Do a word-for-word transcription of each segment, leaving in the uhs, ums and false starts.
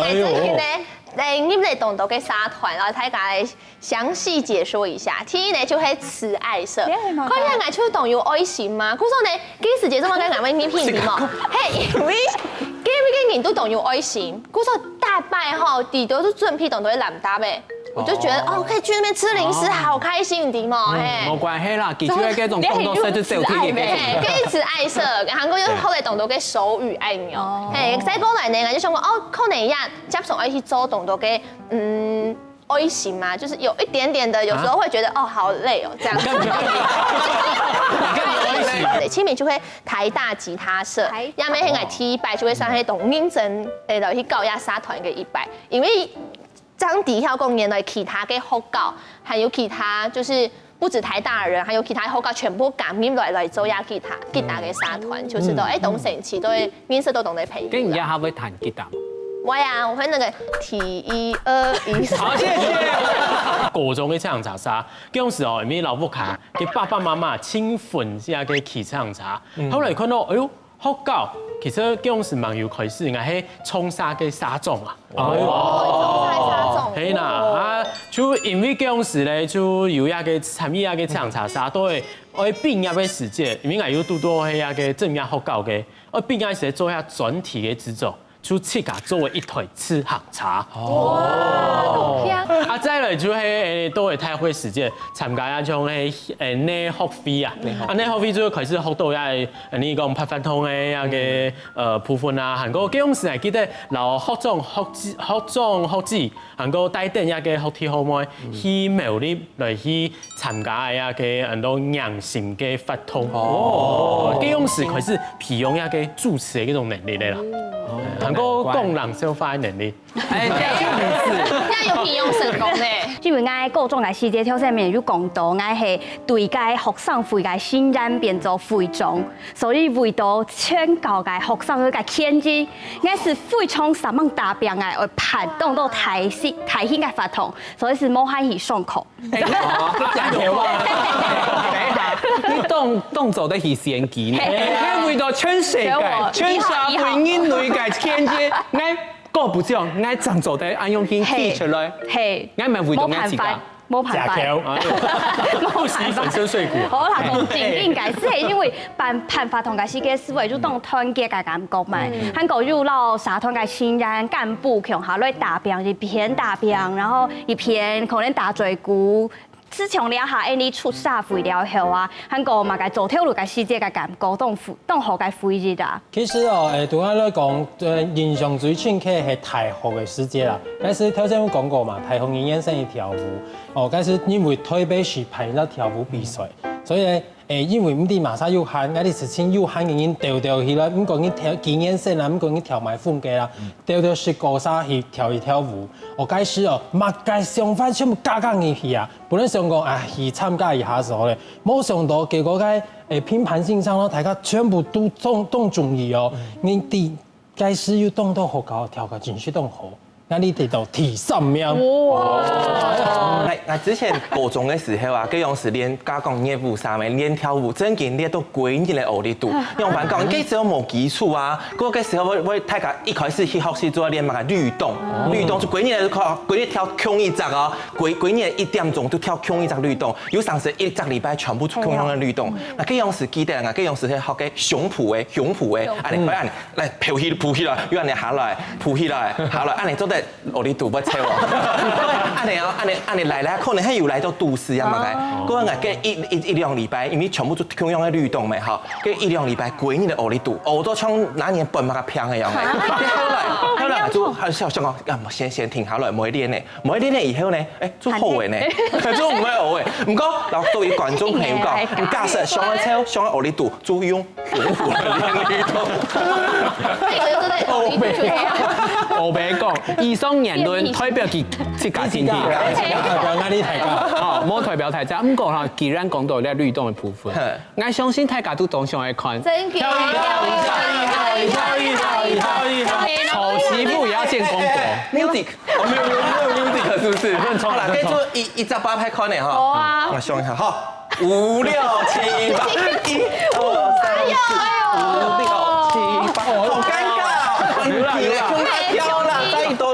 哎，最近呢，來入來當多个社團，然後大家來詳細解說一下。第一呢，就係慈愛社，你係麼个？看起來就當有愛心嘛。故所呢，其實姐這麼个難為你品題嘛，嘿，因為因為个人都當有愛心，故所大拜吼，底多就準備當多个攬搭呗。我就覺得哦，可以去那邊吃零食，好開心的嘛，嘿。無關係啦，其實該種工作室就走去一个。嘿，可以吃愛社，然後又後來懂得个手語愛鳥，嘿，再過來呢，就想講哦，可能一下加上愛去做懂得个，嗯，愛心嘛，就是有一點點的，有時候會覺得哦，好累哦，這樣子。對，清明就會台大吉他社，台大。也每天个第一擺就會上去懂認真，誒，去搞一下社團个一擺，因為 張迪跳公園的其他个學校，還有其他就是不止台大的人，還有其他學校全部感應來來做呀吉他，吉他个社團，就是都哎，懂神奇，都會認識到懂得朋友。跟人家還會彈吉他嗎？我呀，我會那個提一二一。好，謝謝。高中个唱茶社，當時哦，因為老屋下，佢爸爸媽媽親分這个騎唱茶，後來看到，哎喲， 學校其實該時蠻有開始，𠊎係創社个社長啊。哦，創社社長。係啦，啊，就因為該時咧，就有一个參與一个唱茶社，都會愛畢業个時節，因為𠊎有讀到係一个正業學校个，愛畢業時節做一下專題个製作，就自家做一台自行車。哇，好強！啊，再來就係，誒，都會大學時節參加啊，像係，誒，內學會啊，啊，內學會就開始學到一下 你講辦活動个該个，呃，部分啊，還過該時𠊎記得，摎學長、學姊、學長、學姊，還過帶等該个學弟學妹，去苗栗來去參加該个很多迎新个活動。哦，該時開始培養該个主持个該種能力个啦，還過講冷笑話个能力。 哎，這樣就不是。這樣有聘用成功呢。因為𠊎高中个時節，頭先面有講到，𠊎係對該學生會个成員變做會長，所以為到全校个學生个權益，𠊎係非常煞猛打拚个，愛辦當多大型、大型个活動，所以係無閒去上課。哎，你講笑話。你當、當做得去選舉呢？哎，為到全世界、全社會人類个權益，哎， 國部長，𠊎正做得恁樣去提出來。嘿，𠊎毋係為著𠊎自家。無辦法，無辦法。假條。無辦法。不惜粉身碎骨。好啦，講正經个，係因為辦、辦活動个時節，思維就當團結个感覺嘛。還過有摎社團个成員、幹部共下來打拚，一片打拚，然後一片可能打嘴鼓， 自從這下恁樣出社會了後啊，還過麼个做頭路个時節个感覺，當富、當好个回憶啊。其實哦，誒，對𠊎來講，呃，印象最深刻係大學个時節啦。但是頭先有講過嘛，大學一年生一條舞，哦，但是因為台北市辦一個跳舞比賽，所以呢，誒，因為毋知麼儕有閒，𠊎兜係盡有閒个人兜兜起來，毋管你跳幾年生啦，毋管你跳麼个風格啦，兜兜識歌社去跳一跳舞。哦，該時哦，麼个想法全部加加入去啊！ 本來想講啊，去參加一下就好咧，無想到結果該，誒，評判先生咯，大家全部都當、當中意哦。你知該時有當多學校跳个真係當好，𠊎兜得到第三名。哇！𠊎、𠊎之前高中个時候啊，該樣時練，加講熱舞社个，練跳舞，正經練到歸日个烏里肚。仰般講，該時候無基礎啊，該、該時候𠊎、𠊎大家一開始去學習做練麼个律動，律動就歸日个，歸日跳共一隻哦。 歸、歸日一點鐘就跳共一隻律動，有當時一隻禮拜全部共樣个律動。該、該樣時記得啊，該樣時係學个胸脯个，胸脯个，恁樣，恁樣，來，脯起、脯起來，又恁樣下來，脯起來，下來，恁樣做得，哦，你肚不臭哦。恁樣哦，恁樣，恁樣來來，可能還有來到肚屎啊嘛該。過後該一、一、一兩禮拜，因為全部就共樣个律動嘛，吼，該一兩禮拜歸日个哦，你肚，哦，都像拿你本那個病个樣子。後來，後來就還想、想講，啊，先、先停下來，莫練呢。 莫練了以後呢，誒，就好个呢，就毋會學个。毋過，然後對於觀眾朋友講，你假使想愛笑，想愛學你讀，就用功夫來練你讀。我別講，以上言論代表佢自家心情。代表𠊎兜大家。哦，無代表大家。毋過哈，既然講到這律動个部分，𠊎相信大家都當想愛看。真个。好，師傅也要見功果。Music。 哦，沒有沒有沒有 music 是不是？好啦，可以做一、一隻八拍看的哈。好啊。我想一下哈，五六七八，一二三四五六七八，好尷尬啊！你來，你來，大家跳啦，再多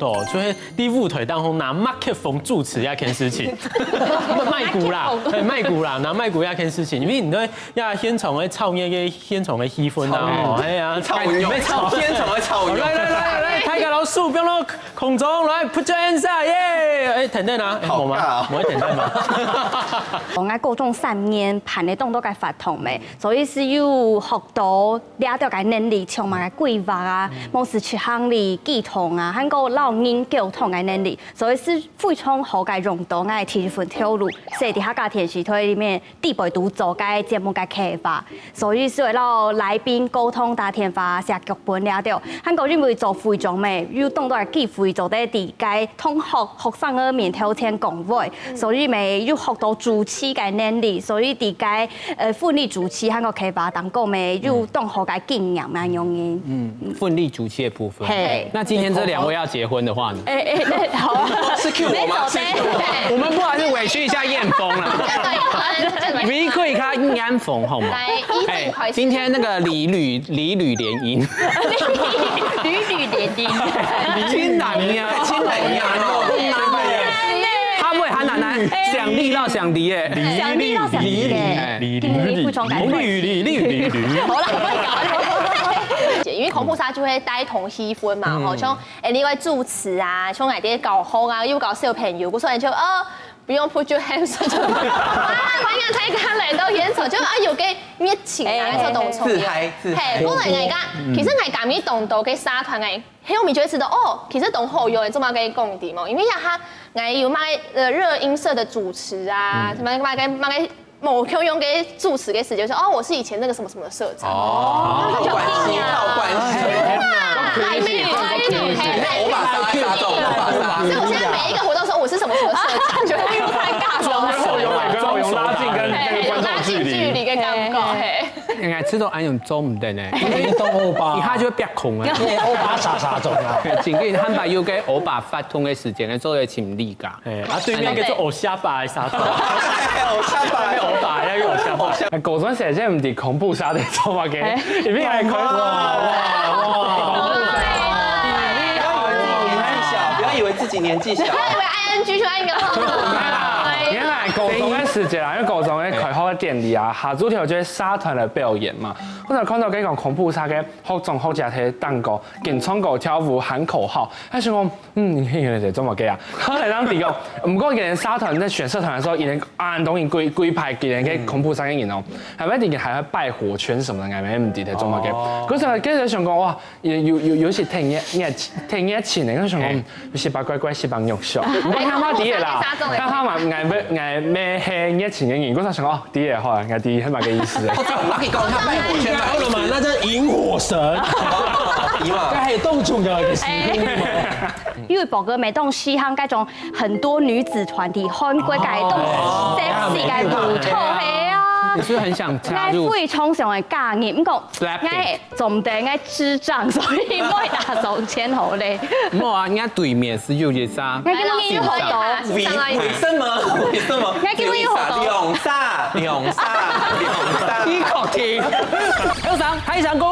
到，就係在舞台當中拿麥克風主持這件事情，麥克風。麥克啦，欸，麥克啦，拿麥克這件事情，因為你在呀現場个炒熱个現場个氣氛啊，哦，哎呀，炒肉，沒炒現場个炒肉。來來來來，大家摎手放到空中，來 put your hands up，耶！哎，等等啊，哎，好我嗎？尬哦我會等等嗎？我个高中三年辦个當多个活動咩，所以係有學到這兜个能力，像麼个規劃啊，無事執行力、溝通啊，還過摎人溝通个能力，所以係非常好个用到𠊎第一份頭路，係在客家電視台裡面底背肚做个節目个企劃。 所以係會摎來賓溝通、打電話、寫劇本這兜。還過因為做會長咩，有當多个機會做得在該同學、學生个面頭前講話，所以咩有學到主持个能力，所以在該呃婚禮主持還過企劃當中咩有當好个經驗恁樣个。嗯，婚禮主持的部分。嘿那今天這兩位要結婚的話呢？哎哎，那好啊，是 Q 我嗎？是 Q 我嗎？我們不好意思委屈一下艷峰啦，委屈一下艷峰好嗎？來，一正開始。今天那個禮旅禮旅聯姻，旅旅聯姻，親男呀，親男呀，他不會喊奶奶，想你到想你耶，想你到想你耶，哎今日服裝改款。紅绿绿绿绿绿。因為恐怖殺就會帶動氣氛嘛，吼，像哎，你會主持啊，像𠊎兜教學啊，又教小朋友，故所就哦，不用 put your hands，就啊，歡迎大家來到現場，就啊有個熱情啊，哎做動作。自嗨自嗨嘿，本來𠊎講，其實𠊎感覺當多个社團个，後面就會知道哦，其實當好用个，做麼个講的嘛，因為呀，他𠊎有麼个呃熱音社的主持啊，什麼麼个麼个某共樣个主持个時間，說哦，我是以前那個什麼什麼社長。哦，靠關係，靠關係。還沒有，還沒有，還沒有。歐巴殺殺中，歐巴殺。所以我現在每一個活動說我是什麼什麼社長，就會太尬了。有有有拉近跟那個觀眾距離。拉近距離跟感覺，嘿。應該知道俺有做毋得呢，你當歐巴，一下就會變空啊。你歐巴殺殺中啊！真个坦白有个歐巴發通的時間呢，做得請例假。哎，啊，對面叫做歐夏巴的殺手。歐夏巴，歐巴，要用歐夏巴。哎，高中時節毋知恐怖殺在做麼个，一邊來看。不要以為自己年紀小，不要以為自己年紀小。不要以為I N G就愛一個。原來高中个時節啊，因為高中个開學个典禮啊，下晝頭就係社團个表演嘛。我就看到該講恐怖殺个學長學姐在當中，緊唱歌跳舞喊口號，還想講，嗯，你看原來在做麼个啊？後來當時講，毋過以前社團在選社團的時候，以前啊，當然規規排以前个恐怖殺个人哦，還會以前還會拜火圈什麼的，𠊎也毋知在做麼个。可是該時想講哇， 有有有有時聽熱熱聽熱情的，我想講，嗯，有時把乖乖，有時把弱小。我看他媽底下啦，看他媽，俺們俺們很熱情的人，我想講哦，底下好啊，俺底下蠻个意思的。我跟你講，他拜火圈拜好了嘛，那叫引火神，你嘛該，還有動作的一個事情。因為寶哥每棟西行該種很多女子團體，韓國該種 sexy 个舞蹈，係啊。你是不是很想加入該非常想要加入，毋過 Blackpink？該 總得愛智障，所以毋會打上前好咧。無啊，人家對面係有一隻。該根本有好多。為為什麼為什麼？那根本有好多兩殺兩殺兩殺。你確定？還有啥？還想講？